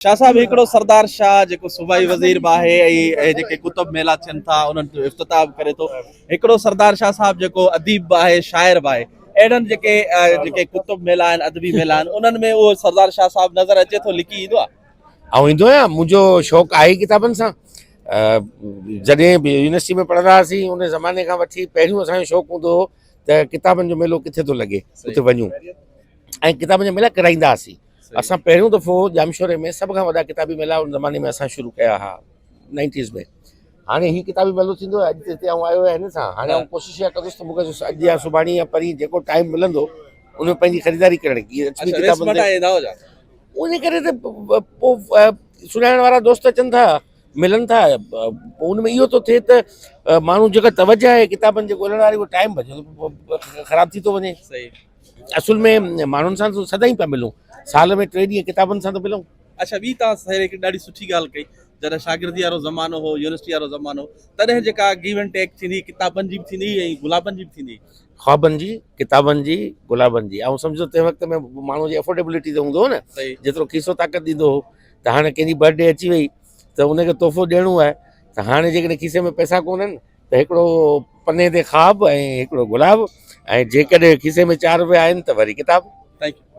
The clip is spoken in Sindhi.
شاهه صاحب هڪڙو سردار شاهه جيڪو صوبائي وزير به آهي ۽ اهي جيڪي قطب ميلا ٿين ٿا انهن جو افتتاح به ڪري ٿو هڪڙو سردار شاهه صاحب جيڪو اديب به آهي شاعر به آهي اهڙن جيڪي جيڪي قطب ميلا آهن ادبي ميلا آهن انهن ۾ اهو سردار شاهه صاحب نظر اچي ٿو لڪي ايندو آهي آئون ايندو آهيان منهنجو شوق آهي ڪتابن سان جڏهن به يونيورسٽي ۾ پڙهندا هئاسين ان زماني کان وٺي پهريون اسانجو شوق هوندو هو ته ڪتابن جو ميلو ڪٿي ٿو لڳي اتي وڃون ۽ ڪتابن جا ميلا ڪرائيندا هئاسين اسان پهريون دفعو ڄامشوري ۾ سڀ کان وڏا ڪتابي ميلا ان زماني ۾ اسان شروع ڪيا هئا نائنٽيز ۾ هاڻي هي ڪتابي ميلو ٿيندو اڄ هتي آئون آيو آهيان هن سان هاڻي آئون ڪوشش اها ڪندس ته مونکي اڄ يا سڀاڻي يا پرين جيڪو ٽائيم ملندو ان ۾ پنهنجي خريداري ڪرڻ جي اچي ڪتابن تي ان ڪري ته پوء سڃاڻڻ وارا دوست اچن ٿا ملن ٿا پوء ان ۾ اهو ٿو ٿئي ته ماڻهو جيڪا توجه آهي ڪتابن جي ڳولڻ واري اهو ٽائيم بچي خراب ٿي ٿو وڃي اصل ۾ ماڻهن سان ته سدائين پيا ملون سال ۾ ٽي ڏينهن ڪتابن سان ته ملون. اڇا ٻي توهان سهيل هڪ ڏاڍي سٺي ڳالهه ڪئي جڏهن شاگردي وارو زمانو هو يونيورسٽي وارو زمانو هو تڏهن جيڪا گيو اينڊ ٽيڪ ٿيندي هئي ڪتابن جي به ٿيندي هئي ۽ گلابن جي به ٿيندي هئي. خوابن جي ڪتابن جي گلابن جي آئون سمجهان ٿو تنهن وقت ۾ ماڻهو جي افورڊيبلٽي ته هوندو هو نه جيترو کيسو طاقت ڏيندو هو ته هاڻي ڪنهن جي برٿ ڊي اچي وئي ته ان کي تحفو ڏيڻو آهي ته هاڻي جيڪڏهن کيسي ۾ پئسا ڪونهن ته هڪڙو پني تي خواب ۽ هڪڙو گلاب ۽ جيڪڏهن کيسي ۾ چار روپيا آهن ته وري ڪتاب. Thank you.